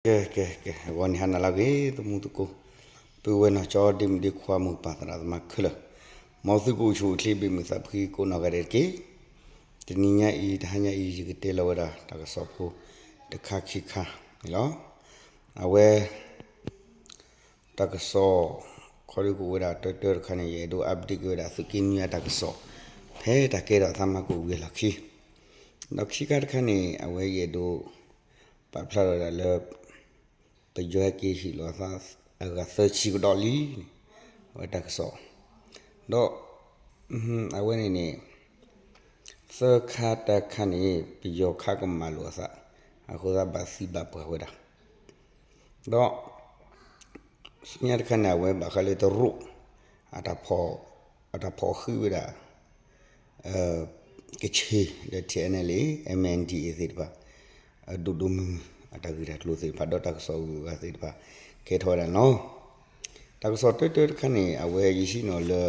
ကဲ ကဲ ကဲ ဂီၤန့ၣ်ဟါနၤလၢအဂ့ၤ သမူသကိး, ပုၢ်ဝဲၢ်နီၢ်ကၠီ ဒ့မုၣ်ဒ့ခွါ မိၢ်ပၢ်သရၣ်သမါခဲလၢာ်, မ်သုကအိၣ်ဆူၣ်အိၣ်ချ့ ဘၣ်မုာ်သးဖှံကိးနီၢ်ဂၤဒဲးတက့ၢ်. တနံၤညါအံၤ တဟါညါအံၤ ယကတဲလီၤဝဲဒၣ် တၢ်ကစီၣ်ဖိ တခါခံခါန့ၣ်လီၤ. အဝဲ တၢ်ကစီၣ် ခီဒုးကအိၣ်ဝဲဒၣ်တၢတၢတခါန့ၣ် ယအဲၣ်ဒိး update က့ၤဝဲဒၣ် သုးက့နွံအတၢ်ကစီၣ် ဖဲတၢ်ကဲထီၣ်အသးမၤကိၣ်ဝံၤအလီၢ်ခံ, ဒီးခံခါတခါန့ၣ် အဝဲယအဲၣ်ဒိး ပာ်ဖျါထီၣ်ဝဲဒၣ်လၢ ပယီၤဟဲက့ၤဟ့ၣ်လီၤအသး အဂၤသၢဆံကဒီးလံန့ၣ် အဝဲတၢ်ကစီၣ်, ဒီး အဝဲန့ၣ်န့ၣ် သၢခါတခါန့ၣ် ပယီၤခးကမၣ်လိာ်အသး, အဃိသတးဘၣ်သံဘၣ်ပှၢ်ဝဲဒၣ်, ဒီး ဆူညါတခါန့ၣ် အဝဲဘၣ်ဃးလၢတရူး အတၢ်ဖီၣ်ဃံးဝဲဒၣ် ကချ့ၣ်လၢ ထံၣ်အဲၣ်နဲၣ်လၢ MNDAA သ့ၣ်တဖၣ် အဒိၣ်ဒိၣ်မုၢ်မုၢ် အတၢ်ဂ့ၢ်တၢ်ကျိၤသ့ၣ်တဖၣ် ဒီးတၢ်ကစီၣ်ဂုၤဂၤသ့ၣ်တဖၣ် ကဲထီၣ်ဝဲဒၣ်န့ၣ်လီၤ. တၢ်ကစီၣ်တၢတၢတခါန့ၣ် အဝဲယဟံးန့ၢ်လၢ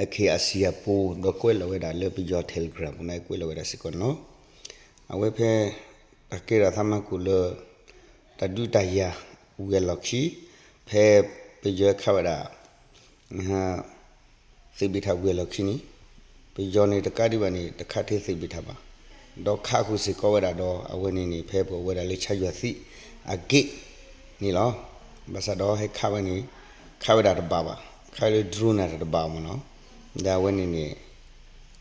အ KIC အပူၤ ဒီးကွဲးလီၤဝဲဒၣ်လၢပယီၤ Telegram ပူၤန့ၣ် ကွဲးလီၤဝဲဒၣ်စ့ၢ်ကီးန့ၣ်လီၤ. အဝဲဖဲ တၢ်ကဲထီၣ်သးမၤကိၣ်လၢ တၢ်ဒုးတၢ်ယၤဝံၤအလီၢ်ခံ ဖဲပယီၤခးဝဲဒၣ် သုးဘ့ၣ်ထၣ်ဝံၤအလီၢ်ခံန့ၣ် ပယီၤန့ၣ်တကးဒံးဘၣ်န့ၣ် တခးထဲသုးဘ့ၣ်ထၣ်ဘၣ်, ဒီးခးဃုာ်စ့ၢ်ကီးဝဲဒၣ်ဒီး အဝဲန့ၣ်န့ၣ် ဖဲပဝဲဒၣ်လၢဆါယွၤသံအဂ့ၢ်န့ၣ်လီၤ. ဘၣ်ဆၣ်ဒီးဟဲခးဝဲန့ၣ် ခးဝဲဒၣ်တဘၣ်ဘၣ်, ခးဝဲလၢ drone န့ၣ်တဘၣ်မ့ၢ်နီၤ, ဒီးအဝဲန့ၣ်န့ၣ်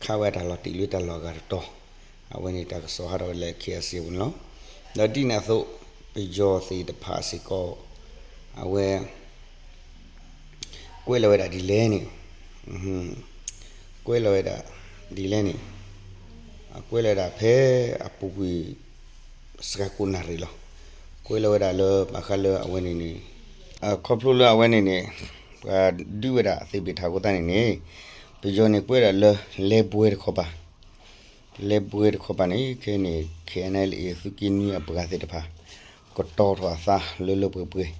ခးဝဲတၢ်လီၤတံၢ်လၢတၢ်လီၢ်အဂၤတတီၤ, အဝဲန့ၣ်တၢ်ကစီၣ်ဟးထီၣ်ဝဲလၢ KIC ပူၤန့ၣ်လီၤ. ဒီးဒ်န့ၣ်အသိး ပယီၤသ့ၣ်တဖၣ်စ့ၢ်ကီး အဝဲ ကွဲးလီၤဝဲဒၣ်ဒ်လဲၣ်န့ၣ်, ကွဲးလီၤဝဲဒၣ်ဒ်လဲၣ်န့ၣ်, အကွဲးလီၤဝဲဒၣ်ဖဲအပူၤကွံာ် စှၤကိးနၣ်ရံၣ်လီၤ. ကွဲးလီၤဝဲဒၣ်လၢဘၣ်ဃးလၢအဝဲန့ၣ်န့ၣ်, ခီဖျိလၢအဝဲန့ၣ်န့ၣ် ပှၤဒုးဝဲဒၣ်သုးဘ့ၣ်ထၣ်အဃိသတးန့ၣ်န့ၣ်, ပယီၤန့ၣ်ကွဲးဒၣ်လၢ လဲၤဘှဲတခီပၤ လဲၤဘှဲတခီပၤန့ၣ် ခဲအံၤန့ၣ် KNLA သုးက့နွံအပှၤသ့ၣ်တဖၣ် ကတီၤထီၣ်အသးလၢလၢပှဲၤပှဲၤ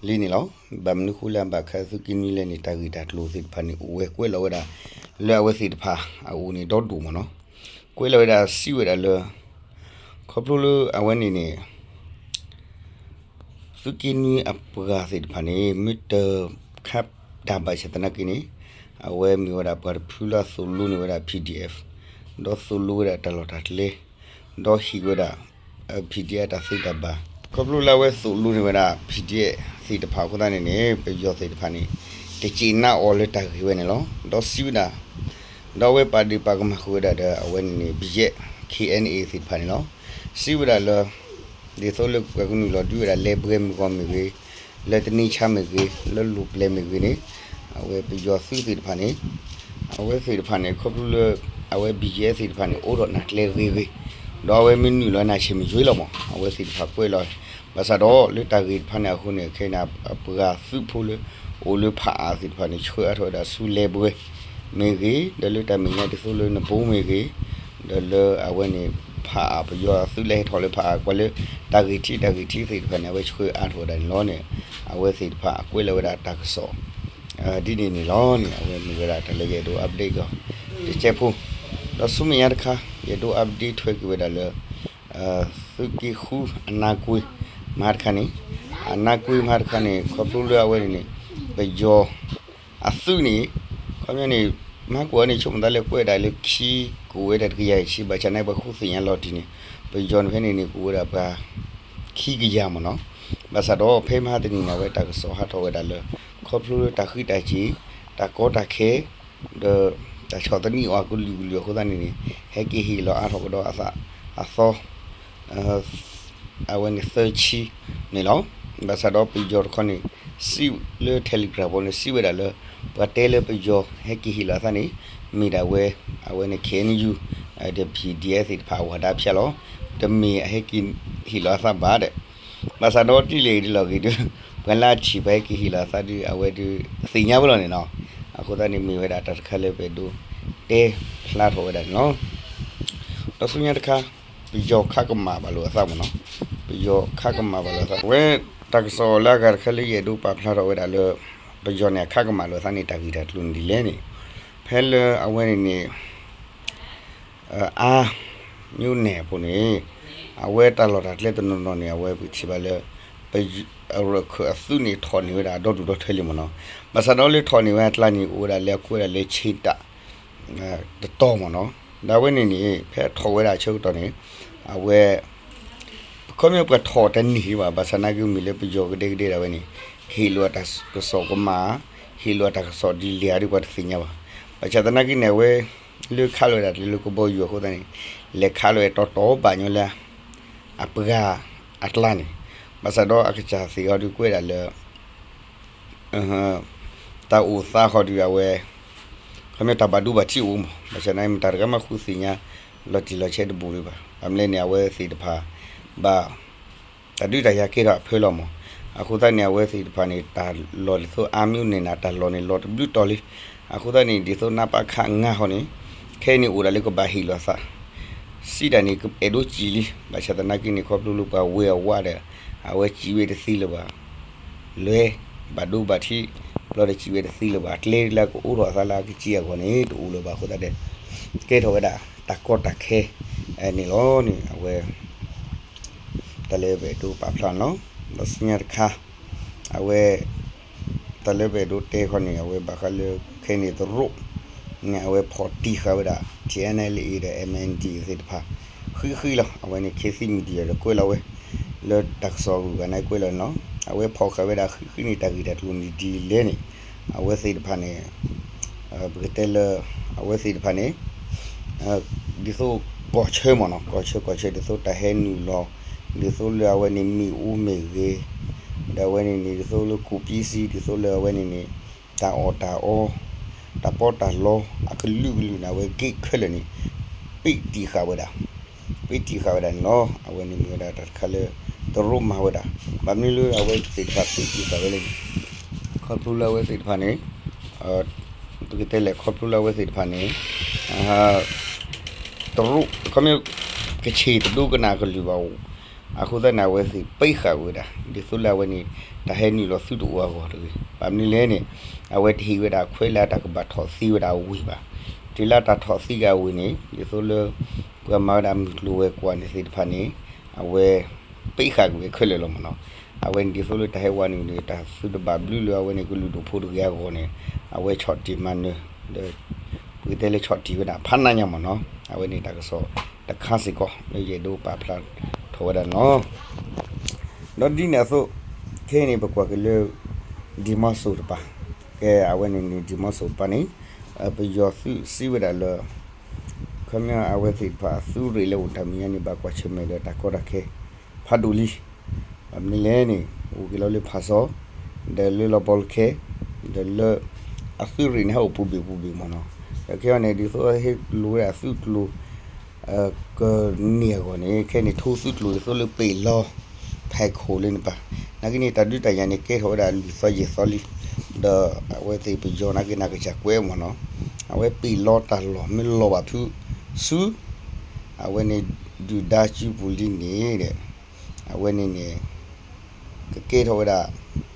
လံန့ၣ်လီၤ. ဘၣ်မနုၤဃိလၢဘၣ်ဃးသုးက့နွံလဲၣ်န့ၣ် တၢ်ဂ့ၢ်တၢ်ကျိၤသ့ၣ်တဖၣ်န့ၣ် အိၣ်ဝဲကွဲးလီၤဝဲဒၣ် လၢအဝဲသ့ၣ်တဖၣ်အအိၣ်န့ၣ်ဒီဒူၣ်မ့ၢ်နီၤ. ကွဲးလီၤဝဲဒၣ်စံးဝဲဒၣ်လၢ ခီဖျိလၢအဝဲန့ၣ်န့ၣ် သုးက့နွံအပှၤသ့ၣ်တဖၣ်န့ၣ် မ့ၢ်တခးတၢ်ဘၣ်ဆၣ်သနာ်က့န့ၣ် အဝဲမ့ၢ်ဝဲဒၣ်ပှၤတဖုလၢအသိၣ်လိန့ၢ်ဝဲဒၣ် PDF ဒီးသိၣ်လိဝဲဒၣ်တၢ်လီၢ်တၢ်ကျဲ ဒီးဟ့ၣ်ဝဲဒၣ် PDF တၢ်သ့တၢ်ဘၣ်. ခီဖျိလၢအဝဲသိၣ်လိန့ၢ်ဝဲဒၣ် PDF သ့ၣ်တဖၣ်အဃိသတးန့ၣ်န့ၣ် ပယီၤသ့ၣ်တဖၣ်န့ၣ် တစူၢ်နာ်အီၤလၢတၢ်ဂ့ၢ်ဝဲန့ၣ်လီၤ. ဒီးစံးဝဲဒၣ် ဒီးအဝဲပာ်ဒ့ၣ်ပာ်ကမၣ်ဃုာ်ဝဲဒၣ်ဒီး အဝဲန့ၣ်န့ၣ် BGF KNA သ့ၣ်တဖၣ်န့ၣ်လီၤ. စံးဝဲဒၣ်လၢ ဒ်သိးလၢပှၤကနုာ်လီၤဒုးဝဲဒၣ် လဲၤဘှဲမုၢ်ဂီၤမ့ၢ်ဂ့ၤ, လၢတနံၤဆါမ့ၢ်ဂ့ၤ, လၢလိၤပျဲၤမ့ၢ်ဂ့ၤန့ၣ်, အဝဲပယီၤသုးသ့ၣ်တဖၣ်န့ၣ် အဝဲသ့ၣ်တဖၣ်န့ၣ် ခီဖျိလၢ အဝဲ BGF သ့ၣ်တဖၣ်န့ၣ် အိးထီၣ်နၢ်ကျဲဂ့ၤဂ့ၤ, ဒီးအဝဲမ့ၢ်နုာ်လီၤနၢ်ဆံးမ့ၢ်ယွ့လီၤမး အဝဲသ့ၣ်တဖၣ်ကွဲးလီၤ. ဘၣ်ဆၣ်ဒီးလၢတၢ်ဂ့ၢ်တဖၣ်န့ၣ်အဃိန့ၣ် ခဲအံၤန့ၣ် အပှၤသုးဖိလၢ အိၣ်လၢဖးအါသ့ၣ်တဖၣ်န့ၣ် ဆှၢအါထီၣ်ဝဲဒၣ်ဆူလဲၤဘှဲမ့ၢ်ဂ့ၤ, ဒီးလၢတၢ်မဲာ်ညါဒ်သိးလၢနဘိမ့ၢ်ဂ့ၤ, ဒီးလၢအဝဲန့ၣ် ဖးအါပယီၤသုးလၢဟဲထီၣ်လၢဖးအါ ကွၢ်လၢတၢ်ဂ့ၢ်ထံးတၢ်ဂ့ၢ်ထံးသ့ၣ်တဖၣ်န့ၣ် အဝဲဆှၢအါထီၣ်ဝဲဒၣ်န့ၣ်လီၤန့ၣ်, အဝဲသ့ၣ်တဖၣ်အကွဲးလီၤဝဲဒၣ်တၢ်ကစီၣ် ဒ်န့ၣ်န့ၣ်လီၤန့ၣ် အဝဲမ့ၢ်ဝဲဒၣ်တၢ်လၢယအဲၣ်ဒိး update ကီး တကဲးဖိ, ဒီးဆူမဲာ်ညါတခါ ယအဲၣ်ဒိး update ထွဲက့ၤဝဲဒၣ်လၢ သုးက့ဃုအနါကွ့မဟါတခါန့ၣ်, အနါကွ့မဟါတခါန့ၣ် ခီဖျိလၢအဝဲန့ၣ်န့ၣ် ပယီၤအသုးန့ၣ် ခီပညီန့ၣ် မဟါကိးအံၤန့ၣ် ဆိကမိၣ်သးလၢကွဲးဒၣ်လၢခံ ကအိၣ်ဝဲဒၣ်တကယၤဆံ ဘၣ်ဆၣ်န့ၣ် ပှၤဃုသ့ၣ်ညါလီၤတံၢ်န့ၣ် ပယီၤန့ၣ်ဖဲန့ၣ်န့ၣ် ကအိၣ်ဝဲဒၣ်ပှၤ ခံကယၤမ့ၢ်နီၤ. ဘၣ်ဆၣ်ဒီးဖဲမဟါတနံၤန့ၣ် အဝဲတၢ်ကစီၣ်ဟးထီၣ်ဝဲဒၣ်လၢ ခီဖျိလၢတၢ်ဃံးတၢ်စ့ၤ တၢ်ကီတၢ်ခဲ ဒီးတၢ်ဆီၣ်သနံးအီၤကလုာ်ကလုာ်အဃိသတးန့ၣ်န့ၣ် ဟဲက့ၤဟ့ၣ်လီၤအါထီၣ်ကဒီးအသးအသီ အဝဲန့ၣ်သၢဆံန့ၣ်လီၤ. ဘၣ်ဆၣ်ဒီးပယီၤတခီန့ၣ် စံးလၢ Telegram ဖိန့ၣ် စံးဝဲဒၣ်လၢ ပှၤတဲလၢပယီၤဟဲက့ၤဟ့ၣ်လီၤအသးန့ၣ် မ့ၢ်ဒၣ်ဝဲ အဝဲန့ၣ် KNU ဒီး PDF သ့ၣ်တဖၣ်အဝၤဒၣ်ဖၠးလီၤ. တမ့ၢ်အဟဲက့ၤဟ့ၣ်လီၤအသးဘၣ်ဒီး ဘၣ်ဆၣ်ဒီးတံၢ်လံၤဒ်လီၤဂ့ၤဒီး ပှၤလၢအထံၣ်ပှၤဟဲက့ၤဟ့ၣ်လီၤအသးဒီး အဝဲဒီးသ့ၣ်ညါဝဲလီၤန့ၣ်နီၤ. အဃိသတးန့ၣ်မ့ၢ်ဝဲဒၣ်တၢ်တခါလၢပအဲၣ်ဒိးတဲဖျါထီၣ်ဝဲဒၣ်န့ၣ်လီၤ. ဒီးဆူညါတခါ ပယီၤခးကမၣ်ဘၣ်လိာ်အသးမ့ၢ်နီၤ, ပယီၤခးကမၣ်ဘၣ်လိာ်အသး အဝဲတၢ်ကစီၣ်လၢအဂၤတခါလၢယအဲၣ်ဒိးပာ်ဖျါထီၣ်ဝဲဒၣ်လၢ ပယီၤန့ၣ်အခးကမၣ်လိာ်အသးန့ၣ် တၢ်ဂ့ၢ်တၢ်ကျိၤန့ၣ်ဒ်လဲၣ်န့ၣ်, ဖဲလၢအဝဲန့ၣ်န့ၣ် အါ မြို့နယ် အပူၤန့ၣ်, အဝဲတၢ်လီၢ်တၢ်ကျဲတနီၤနီၤန့ၣ် အဝဲပထံၣ်ဘၣ်လၢ ပရၢၢ်ခၢၣ်အသုးန့ၣ်ထီၣ်န့ၢ်ဝဲဒၣ်ဒီဒူၣ်ဒီထၢလံမ့ၢ်နီၤ. ဘၣ်ဆၣ်ဒီးလၢထီၣ်န့ၢ်ဝဲအကျါန့ၣ် အိၣ်ဝဲဒၣ်လၢအကွဲးဒၣ်လၢဆ့တၢ် တတီၤမ့ၢ်နီၤ. ဒီးအဝဲန့ၣ်န့ၣ် ဖဲထီၣ်ဝဲဒၣ်အဆၢကတီၢ်န့ၣ် အဝဲ ခီဖျိပှၤထီၣ်တန့ၢ်ဘၣ်, ဘၣ်ဆၣ်သနာ်က့မ့ၢ်လၢပယီၤကဒဲကဒဲဒၣ်ဝဲန့ၣ် ကဟ့ၣ်လိာ်အတၢ်ကစီၣ်ကမၣ်, ဟ့ၣ်လိာ်အတၢ်ကစီၣ်ဒ်လဲၣ်ဒ်ပှၤတသ့ၣ်ညါဘၣ်. ဘၣ်ဆၣ်သနာ်က့န့ၣ် အဝဲ လၢခးလိာ်ဝဲဒၣ်လၢကဘီယူၤအဃိသတးန့ၣ် လဲၤခးလိာ်ဝဲတီတီဘၣ်ညီလၢ အပှၤအကျါန့ၣ်, ဘၣ်ဆၣ်ဒီးအကစၢ်သ့ၣ်အီၤဒုးကွဲးဒၣ်လၢ တၢ်အိၣ်သးဃီဒီးအဝဲ ခီဖျိတၢ်ဘၣ်ဒိဘၣ်ထံးအိၣ်မး, ဘၣ်ဆၣ်သနာ်က့မတၤတဂၤမးဃုသ့ၣ်ညါ လီၤတံၢ်လီၤဆဲးတဘူၣ်ဒံးဘၣ်. ဘၣ်မနုၤလဲၣ်န့ၣ် အဝဲသ့ၣ်တဖၣ် ဘၣ် တၢ်ဒုးတၢ်ယၤကဲထီၣ်အဖၢလီၤမး. အဃိသတးန့ၣ် အဝဲသ့ၣ်တဖၣ်န့ၣ် တၢ်လီၢ်ဒ်သိးအါမံၤန့ၣ်နၤ တၢ်လီၢ်န့ၣ်လီၤတဘျုးတီၤလံ. အဃိသတးန့ၣ် ဒ်သိးနါပခ ငါးဃီန့ၣ် ခဲအံၤန့ၣ်အိၣ်ဒၣ်လၢကဘၣ်ဟ့ၣ်လိာ်သး စံးဒၣ်န့ၣ် အဲၣ်ဒိးစံးလံ, ဘၣ်ဆၣ်သနာ်က့န့ၣ် ခီဖျိလၢပှၤဝဲအဝးဒီး အဝဲစံးဝဲတသ့လၢၤဘၣ်. လဲၤ ဘၣ်ဒိဘၣ်ထံး ဘျီဒီးစံးဝဲတသ့လၢၤဘၣ်. အကျဲလၢကအိးထီၣ်အသးလၢအကစံးအဂီၢ်န့ၣ် တအိၣ်လၢၤဘၣ်အဃိသတးဒီး ကဲထီၣ်ဝဲဒၣ် တၢ်ကီတၢ်ခဲ န့ၣ်လီၤန့ၣ် အဝဲ တၢ်လၢပအဲၣ်ဒိးပာ်ဖျါန့ၣ်လီၤ. ဒီးဆူညါတခါ အဝဲ တၢ်လၢပအဲၣ်ဒိးတဲခီန့ၣ် အဝဲဘၣ်ဃးလၢ ခဲအံၤန့ၣ်တရူး န့ၣ် အဝဲဖီၣ်တံၢ်ဃာ်ဝဲဒၣ် ထံၣ် NLA ဒီး MNDAA သ့ၣ်တဖၣ် ဃံဃံလီၤ. အဝဲန့ၣ် ခေတ်သစ် Media ဒီးကွဲးလီၤဝဲ လၢတၢ်ကစီၣ်ဂုၤဂၤန့ၣ်ကွဲးလီၤန့ၣ်လီၤ. အဝဲဖီၣ်ဃာ်ဝဲဒၣ်ဃံဃံန့ၣ် တၢ်ဂ့ၢ်တၢ်ကျိၤန့ၣ်ဒ်လဲၣ်န့ၣ် အဝဲသ့ၣ်တဖၣ်န့ၣ် ပကတဲလၢ အဝဲသ့ၣ်တဖၣ်န့ၣ် ဒ်သိးကီၢ်ဆၢမ့ၢ်နီၤ ကီၢ်ဆၢကီၢ်ဆၢဒ်သိးတၢ်ဟဲနုာ်လီၤ ဒ်သိးလၢအဝဲန့ၣ်မ့ၣ်အူမ့ၢ်ဂ့ၤ ဒီးအဝဲန့ၣ်န့ၣ် ဒ်သိးလၢကူးပီးစံ ဒ်သိးလၢအဝဲန့ၣ်န့ၣ် တၢ်အီၣ်တၢ်အီ တၢ်ပီးတၢ်လီ အကလုာ်ကလုာ်န့ၣ် အဝဲ gate ခဲလၢာ်န့ၣ် ပ့းတံၢ်ဃာ်ဝဲဒၣ် ပ့းတံၢ်ဃာ်ဝဲဒၣ်န့ၣ်လီၤ. အဝဲန့ၣ်မ့ၢ်ဝဲဒၣ်တၢ်တခါလၢ တရူးမၤဝဲဒၣ် ဘၣ်မနုၤလၢအဝဲသ့ၣ်တဖၣ်ပ့းတံၢ်ဃာ်ဝဲလဲၣ်န့ၣ် ခီဖျိလၢအဝဲသ့ၣ်တဖၣ်န့ၣ် ပကတဲလဲၣ်ခီဖျိလၢအဝဲသ့ၣ်တဖၣ်န့ၣ် တရူး ခီမ့ၢ် ကဆ့ၣ်တဒိကနၣ်ကလုၢ်ဘၣ်အိၣ် အဃိသတးန့ၣ် အဝဲသ့ၣ်ပ့းဃာ်ဝဲဒၣ် ဒ်သိးလၢအဝဲန့ၣ် တၢ်ဟဲနုာ်လီၤသုတအိၣ်အဂီၢ်တဂ့ၤ. ဘၣ်မနုၤလဲၣ်န့ၣ် အဝဲတဟ့ၣ်ဝဲဒၣ်ခွဲးလၢတၢ်ကဘၣ်ထီၣ်သံဝဲဒၣ်အဝ့ၢ်ဘၣ်. တုၤလၢတၢ်ထီၣ်သံက့ၤအဝ့ၢ်န့ၣ် ဒ်သိးလၢ ပှၤမၤဝဲဒၣ်မုၢ်ကျိၤဝဲၤကွာ်န့ၣ်သ့ၣ်တဖၣ်န့ၣ် အဝဲ ပ့းဃာ်က့ၤဝဲခဲလၢာ်လီၤမ့ၢ်နီၤ. အဝဲန့ၣ်ဒ်သိးလၢတၢ်ဟဲဝးနုာ်န့ၣ် တၢ်သုတဘၣ်ဘျုးလၢအဝဲန့ၣ်ကလုာ်ဒိၣ်ဖိတဂ့ၤအဂီၢ်န့ၣ် အဝဲဆီၣ်တံၢ်မၤနၢၤ ဒီး ပကတဲလၢဆီၣ်တံၢ်ဝဲဒၣ်ဖးနးညါမ့ၢ်နီၤ. အဝဲန့ၣ်တၢ်ကစီၣ်တခါစ့ၢ်ကီး လၢယအဲၣ်ဒိးပာ်ဖျါထီၣ်ဝဲဒၣ်န့ၣ်လီၤ. ဒီးဒ်န့ၣ်အသိး ခဲအံၤန့ၣ် ပကွၢ်က့ၤလၢ ဒံၣ်မီစိၤတပၤ, ကဲအဝဲန့ၣ်န့ၣ် ဒံၣ်မီစိၤတပၤန့ၣ် ပယီၤသုးစံးဝဲဒၣ်လၢ ခီပညီအဝဲသ့ၣ်တဖၣ်အသုးရ့ၣ်လၢအိၣ်တၢ်မဲာ်ညါန့ၣ် ဘၣ်ကွၢ်ဆၢၣ်မဲာ်ဒီးတၢ်ကီတၢ်ခဲ ဖးဒိၣ်လံ. ဘၣ်မနုၤလဲၣ်န့ၣ် အိၣ်က့ၤလီၤလၢဖၣ်စီ ဒီးလၢလီၤဘီလၢခဲ ဒီးလၢ အသုးရ့ၣ်န့ၣ် ဟဲအိၣ်ပူၤဘ့ၣ်ပူၤဘ့ၣ်မ့ၢ်နီၤ. ဒီးခဲအံၤန့ၣ် ဒ်သိးဟ့ၣ်လိာ်ဝဲဒၣ်သုးကျိၤ ကန့ၢ်အဂီၢ်န့ၣ် ခဲအံၤန့ၣ် ထိသုးကျိၤဒ်သိးလၢပ့ၢ်လီ ဖဲခိၣ်လၢန့ၣ်ပၤ နာ်က့န့ၣ် တၢ်ဒုးတၢ်ယၤန့ၣ် ကဲထီၣ်ဝဲဒၣ်လွံၢ်သီယဲၢ်သီလံ. ဒီးအဝဲသ့ၣ်ပယီၤနာ်က့န့ၣ် ကစၢ်ကွဲးမ့ၢ်နီၤ. အဝဲပ့ၢ်လီတၢ်လီၢ်မ့ၢ်လီၤဘၣ်ဖုး ဆူ အဝဲန့ၣ် ဒုၣ်ဒါစုပူၤလံန့ၣ်ဒီး အဝဲန့ၣ်န့ၣ် ကကဲထီၣ်ဝဲဒၣ်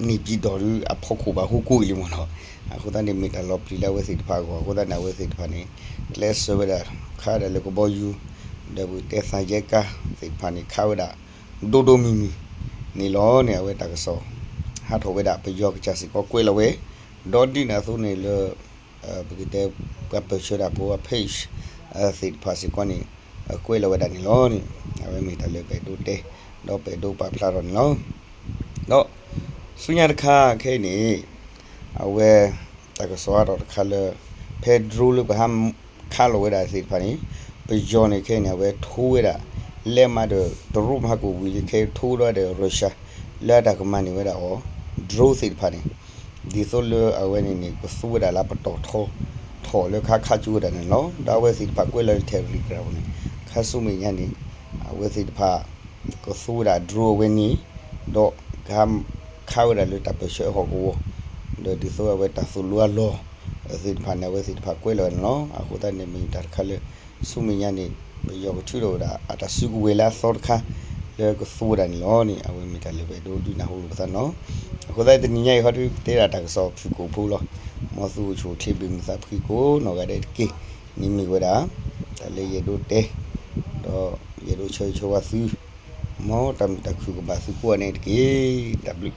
န့ၣ်ပံၤဒီးဒုးအဖီခိၣ်ဘၣ်ဟူကိၢ်အံၤလံမ့ၢ်နီၤ. အဃိသတးန့ၣ် မ့ၢ်တၢ်လီၤပျံၤလၢအဝဲသ့ၣ်တဖၣ်အဂီၢ် အဃိသတးန့ၣ် အဝဲသ့ၣ်တဖၣ်န့ၣ် ကျဲးစၢးဝဲဒၣ် ခးဝဲဒၣ်လၢကဘီယူၤ ဒီးပကတဲသးယဲကါသ့ၣ်တဖၣ်န့ၣ် ခးဝဲဒၣ် ဒိၣ်ဒိၣ်မုၢ်မုၢ် န့ၣ်လီၤန့ၣ် အဝဲတၢ်ကစီၣ် ဟးထီၣ်ဝဲဒၣ် ပယီၤကစၢ်စ့ၢ်ကီးကွဲးလီၤဝဲ ဒီးဒ်န့ၣ်အသိးန့ၣ်လၢ ပကတဲ ပှၤပၢၢ်ဆၢတၢ်ဖိအ page သ့ၣ်တဖၣ်စ့ၢ်ကီးန့ၣ် ကွဲးလီၤဝဲဒၣ်န့ၣ်လီၤန့ၣ် အဝဲမ့ၢ်တၢ်လၢပအဲၣ်ဒိးတဲ ဒီးပအဲၣ်ဒိးပာ်ဖျါထီၣ်န့ၣ်လီၤ. ဒီး ဆူညါတခါခဲအံၤန့ၣ် အဝဲ တၢ်ကစီၣ်အါထီၣ်တခါလၢ ဖဲ drone လၢပှၤဟးခးလီၤဝဲဒၣ်သ့ၣ်တဖၣ်န့ၣ် ပယီၤန့ၣ်ခဲအံၤန့ၣ် အဝဲထိဝဲဒၣ် လဲၤမးဒီး တရူးမဟါကိၣ်ဝံၤလံ ခဲထိဒီး Russia လၢအတၢ်ကမၤန့ၢ်ဝဲဒၣ်အီၤ drone သ့ၣ်တဖၣ်န့ၣ် ဒ်သိးလၢအဝဲန့ၣ်န့ၣ် ကသူဝဲဒၣ်လၢပတီၢ်ထီ ထီၣ်လၢခါခးကၠိဝဲဒၣ်န့ၣ်လီၤ. ဒီးအဝဲသ့ၣ်တဖၣ်ကွဲးလီၤလၢ Telegram ပူၤန့ၣ် ခါဆူမဲာ်ညါန့ၣ် အဝဲသ့ၣ်တဖၣ် ကသူဝဲဒၣ် drone အဝဲန့ၣ် ဒီးက ခးဝဲဒၣ်လၢတၢ်ပၢၢ်ဆၢအဟီၣ်ကဝီၤ ဒီးဒ်သိးအဝဲတၢ်သိၣ်လိအလီၢ် သ့ၣ်တဖၣ်န့ၣ် အဝဲသ့ၣ်တဖၣ်ကွဲးလီၤဝဲန့ၣ်လီၤ. အဃိသတးန့ၣ် မ့ၢ်တၢ်တခါလၢ ဆူမဲာ်ညါန့ၣ် ပယီၤကထုးထီၣ်ဝဲဒၣ် အတၢ်စုကဝဲၤလၢအသီတခါ လၢကသူဝဲဒၣ်န့ၣ်လီၤန့ၣ် အဝဲမ့ၢ်တၢ်လၢပအဲၣ်ဒိးဒုးနၢ်ဟူလိာ်ပသးန့ၣ်လီၤ. အဃိသတးတနံၤညါအံၤဟီဒုး ပတဲဒၣ်တၢ်ကစီၣ်ဖုၣ်ကိာ်ဖိလီၤ. မ်သုအိၣ်ဆူၣ်အိၣ်ချ့ဘၣ်မုာ်သးဖှံကိးနီၢ်ဂၤဒဲးတက့ၢ် န့ၣ်မ့ၢ်ဝဲဒၣ် တၢ်လၢယအဲၣ်ဒိးတဲ ဒီးယအဲၣ်ဒိးဆၢဂ့ၤဆၢဝါသု မ်တၢ်မုာ်တၢ်ခုၣ်ကဘၣ်သုကိးဂၤန့ၣ်တက့ၢ်. တၢ်ဘျုး